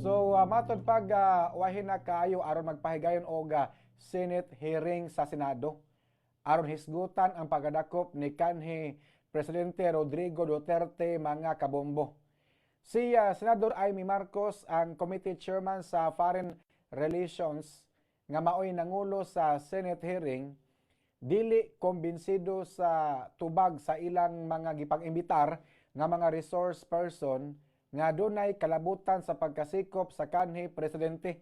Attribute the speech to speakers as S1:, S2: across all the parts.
S1: So matod pag wahin na kaayo aron magpahigayon og Senate hearing sa Senado aron hisgutan ang pagkadakop ni kanhi Presidente Rodrigo Duterte, mga kabombo. Si Senador Imee Marcos, ang committee chairman sa Foreign Relations nga maoy nangulo sa Senate hearing, dili kumbinsido sa tubag sa ilang mga gipang-imbitar nga mga resource person nga dunay kalabutan sa pagkasikop sa kanhi presidente.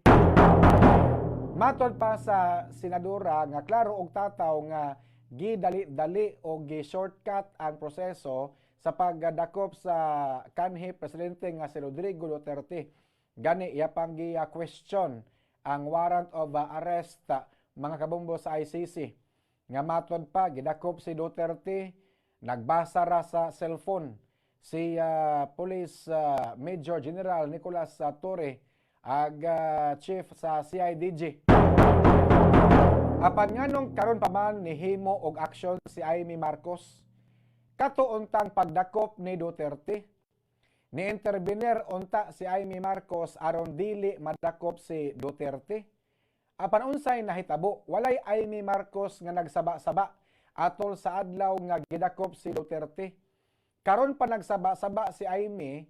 S1: Matod pa sa senadora nga klaro og tataw nga gidali-dali o gi-shortcut ang proseso sa pagdakop sa kanhi presidente nga si Rodrigo Duterte. Gani iya pang gi-question ang warrant of arrest, mga kabombo, sa ICC. Nga matod pa, gidakop si Duterte, nagbasa ra sa cellphone si Police Major General Nicolas Torre ag chief sa CIDG. Apan nganong karon pa man nihimo og aksyon si Imee Marcos? Kato untang pagdakop ni Duterte, ni intervenir unta si Imee Marcos aron dili madakop si Duterte. Apan unsay nahitabo? Walay Imee Marcos nga nagsaba-saba atol sa adlaw nga gidakop si Duterte. Karon pa nagsaba-saba si Imee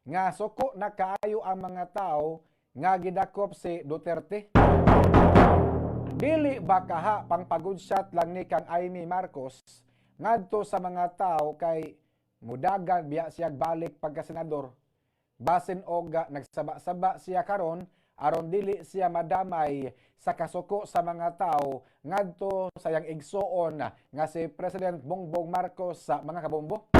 S1: nga suko na kaayo ang mga tao nga gidakop si Duterte. Dili ba kaha pang pag-good shot lang ni kang Imee Marcos ngadto sa mga tao kay mudagan biya siya balik pagka senador? Basin og nagsaba-saba siya karon aron dili siya madamay sa kasuko sa mga tao ngadto sa iyang igsuon nga si President Bongbong Marcos sa mga kabombo.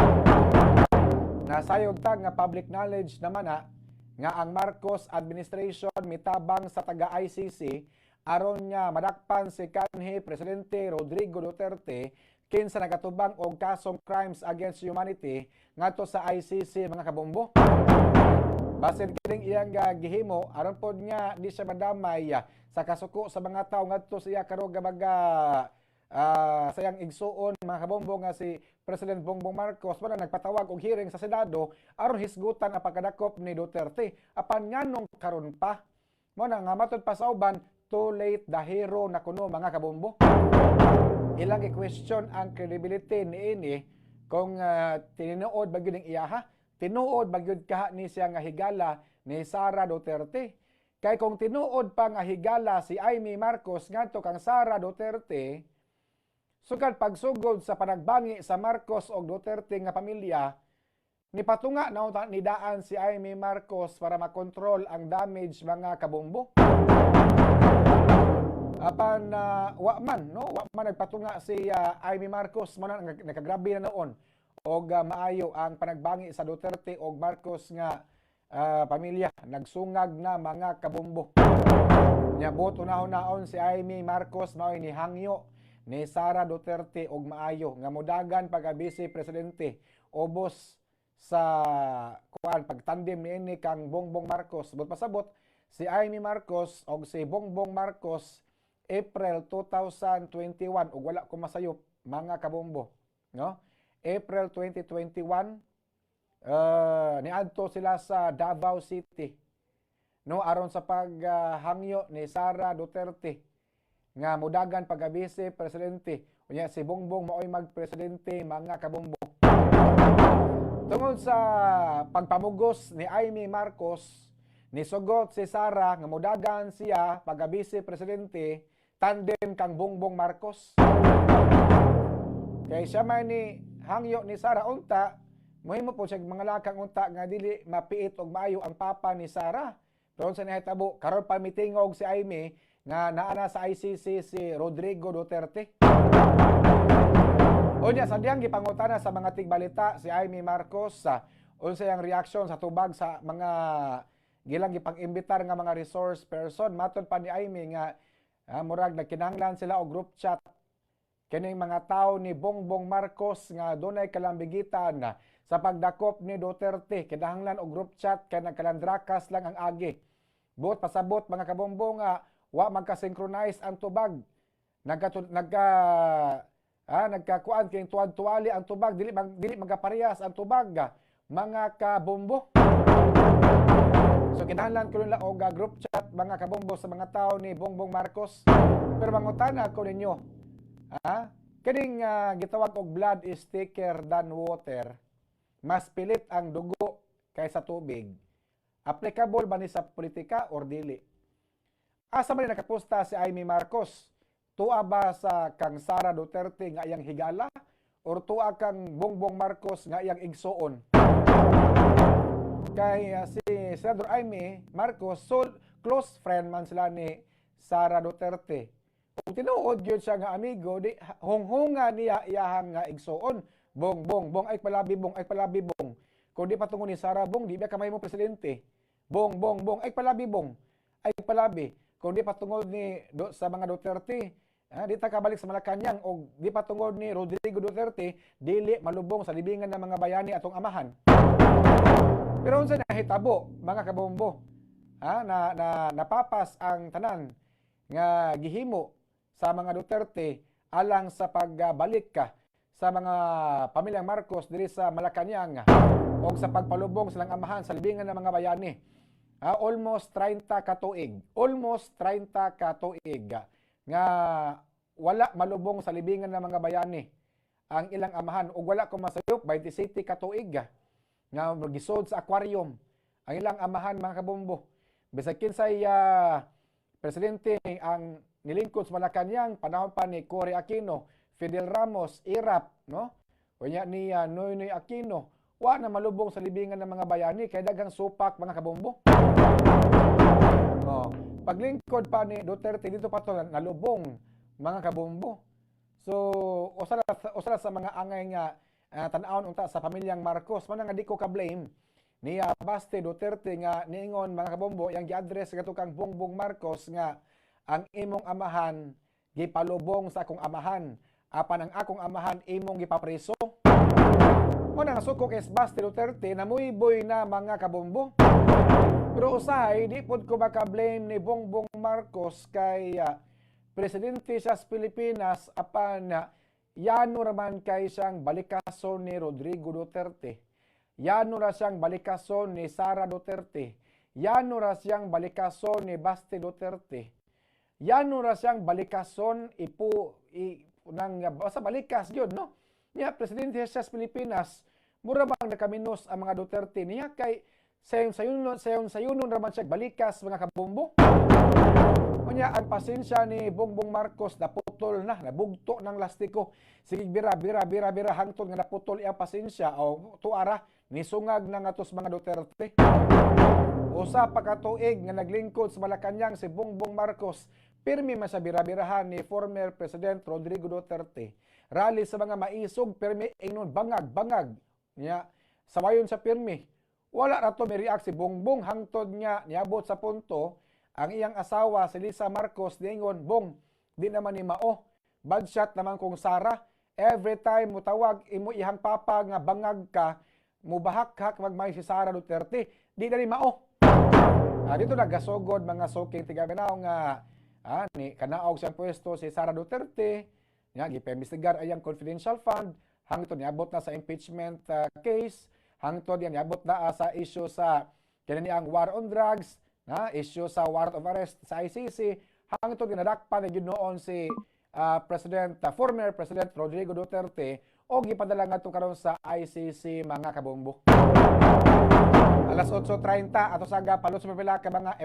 S1: Nasayod ta nga public knowledge naman na nga ang Marcos administration mitabang sa taga ICC aron nga madakpan si kanhi Presidente Rodrigo Duterte kinsa nagatubang og kasong crimes against humanity ngadto sa ICC, mga kabombo. Basin kining iyang gihimo aron pod nga di siya madamay sa kasuko sa mga tawo ngadto sa iya karon nga sa iyang igsuon, mga kabombo, nga si President Bongbong Marcos. Wala nagpatawag og hearing sa Senado aron hisgutan ang pagkadakop ni Duterte. Apan nganong karon pa? Mo na nga matod pa sa uban, too late the hero na kuno, mga kabombo. Ilang i-question ang credibility niini kung tinuod ba gyud ang iyaha, tinuod ba gyud kaha ni siya nga higala ni Sara Duterte. Kay kung tinuod pa nga higala si Imee Marcos ngadto kang Sara Duterte, sukad pagsugod sa panagbangi sa Marcos og Duterte nga pamilya, nipatunga na unta ni daan si Imee Marcos para makontrol ang damage, mga kabombo. Apan wa man, no, wa man nagpatunga si Imee Marcos. Mo na nakagrabe na noon og maayo ang panagbangi sa Duterte og Marcos nga pamilya. Nagsungag na, mga kabombo. Nya buot unahon-naon si Imee Marcos mao'y nihangyo ni Sara Duterte og maayo nga modagan pagka vice presidente ubos sa kuan pagtandem niini kang Bongbong Marcos. But pasabot si Imee Marcos og si Bongbong Marcos, April 2021, ug wala ko masayop, mga kabombo, no, April 2021, niadto sila sa Davao City, no, aron sa paghangyo ni Sara Duterte nga mudagan pagka-vice presidente, unya si Bongbong maoy magpresidente, mga kabombo. Tungod sa pagpamugos ni Imee Marcos, nisugot si Sara nga mudagan siya pagka-vice presidente tandem kang Bongbong Marcos. Kay siya man ni hangyo ni Sara, unta mohimo po siya mga lakang unta nga dili mapiit og maayo ang papa ni Sara. Pero sa nahitabo karon pa mitingog si Imee nga naa na sa ICC si Rodrigo Duterte. Unya sa diyang gipangutana sa mga tigbalita si Imee Marcos sa unsa yang reaksyon sa tubag sa mga gilang gipang-imbitar nga mga resource person, matod pa ni Imee nga murag nagkinahanglan sila og group chat kining mga tao ni Bongbong Marcos nga dunay kalambigitan sa pagdakop ni Duterte. Kinahanglan og group chat kay nagkalandrakas lang ang agi. Buot pasabot, mga kabombo, nga wa magka-synchronize ang tubag. Nagkakuan kay tuwad-tuwali ang tubag, dili magkaparehas ang tubag, mga kabombo. So kinahanglan ko nila og group chat, mga kabombo, sa mga tao ni Bongbong Marcos. Pero mangutana ko ninyo, ha? Kining gitawag og "blood is thicker than water." Mas pilit ang dugo kaysa tubig. Applicable ba ni sa politika or dili? Asa man ni nakapusta si Imee Marcos? Tua ba sa kang Sara Duterte nga iyang higala or tua kang Bongbong Marcos nga iyang igsuon? Kay si Senador Imee Marcos, so close friend man sila ni Sara Duterte. Kung tinuod gyud siya nga amigo, di hunghunga niya iyahang nga igsuon. "Bong, Bong, Bong, ay palabi, Bong, ay palabi, Bong. Kung di patungo ni Sara, Bong, di ba kamay mo presidente? Bong, Bong, Bong, ay palabi, Bong, ay palabi. Kung di patungod ni do, sa mga Duterte, di ta kabalik sa Malacanang o di patungod ni Rodrigo Duterte, dili malubong sa libingan ng mga bayani atong amahan." Pero unsa nahitabo, mga kabombo? Ha, na, na napapas ang tanan nga gihimo sa mga Duterte alang sa pagbalik ka sa mga pamilyang Marcos diri sa Malacanang o sa pagpalubong sa ilang amahan sa libingan ng mga bayani. Almost 30 ka tuig. Almost 30 ka tuig nga wala malubong sa libingan ng mga bayani ang ilang amahan ug wala ko masayop, 27 ka tuig nga gisod sa aquarium ang ilang amahan, mga kabombo. Bisag kinsay presidente ang nilingkod sa Malacanang panahon pa ni Cory Aquino, Fidel Ramos, Erap, no? Unya ni Noynoy Aquino, wa na malubong sa libingan ng mga bayani kay daghang supak, mga kabombo. Oh, paglingkod pa ni Duterte, dito pa to nalubong, mga kabombo. So usa sa mga angay nga tan-awon unta sa pamilyang Marcos man nga di ko ka-blame ni Baste Duterte nga niingon, mga kabombo, yang gi-address kadto kang Bongbong Marcos nga "Ang imong amahan gipalubong sa akong amahan, apan ang akong amahan imong gipapreso." Mo na nasuko kay Baste Duterte, namuyboy na, mga kabombo. Pero usahay di pod ko maka-blame ni Bongbong Marcos kay presidente siya sa Pilipinas, apan yano raman kay siyang balikason ni Rodrigo Duterte. Yano ra siyang balikason ni Sara Duterte. Yano ra siyang balikason ni Baste Duterte. Yano ra siyang balikason ipo i, nang basta balikas gyud, no? Niya presidente siya sa Pilipinas, mura bang nakaminos ang mga Duterte niya kay sayon sayunon sayon sayunon ra man siya balikas, mga kabombo. Unya ang pasensya ni Bongbong Marcos naputol na, nabugto ng lastiko. Sige bira bira bira bira hangtod nga naputol iyang pasensya o tuara nisungag na nga sa mga Duterte. Usa pa ka tuig nga naglingkod sa Malacanang si Bongbong Marcos, pirmi man sa bira-birahan ni former President Rodrigo Duterte. Rally sa mga maisog, pirmi ingnon "Bangag, bangag." Nya sawayon sa pirmi. Wala ra to mi-react si Bongbong hangtod nga niabot sa punto ang iyang asawa si Lisa Marcos ningon, "Bong, di naman ni mao. Bad shot naman kung Sara. Every time mo tawag imo ihang papa nga bangag ka, mubahakhak magmay si Sara Duterte. Di na ni mao." Dito nagasugod, mga suking tiga-Mindanao, nga ni kanaog siyang pwesto si Sara Duterte, nga gipaimbestigar ayang confidential fund hangtod niabot na sa impeachment case, hangtod yan niabot na sa issue sa kini ang war on drugs, na issue sa warrant of arrest sa ICC, hangtod ginadakpan na gyud noon si President former President Rodrigo Duterte o gipadala ngadto karon sa ICC, mga kabombo. Alas 8:30 ato saga palot sa pipila ka mga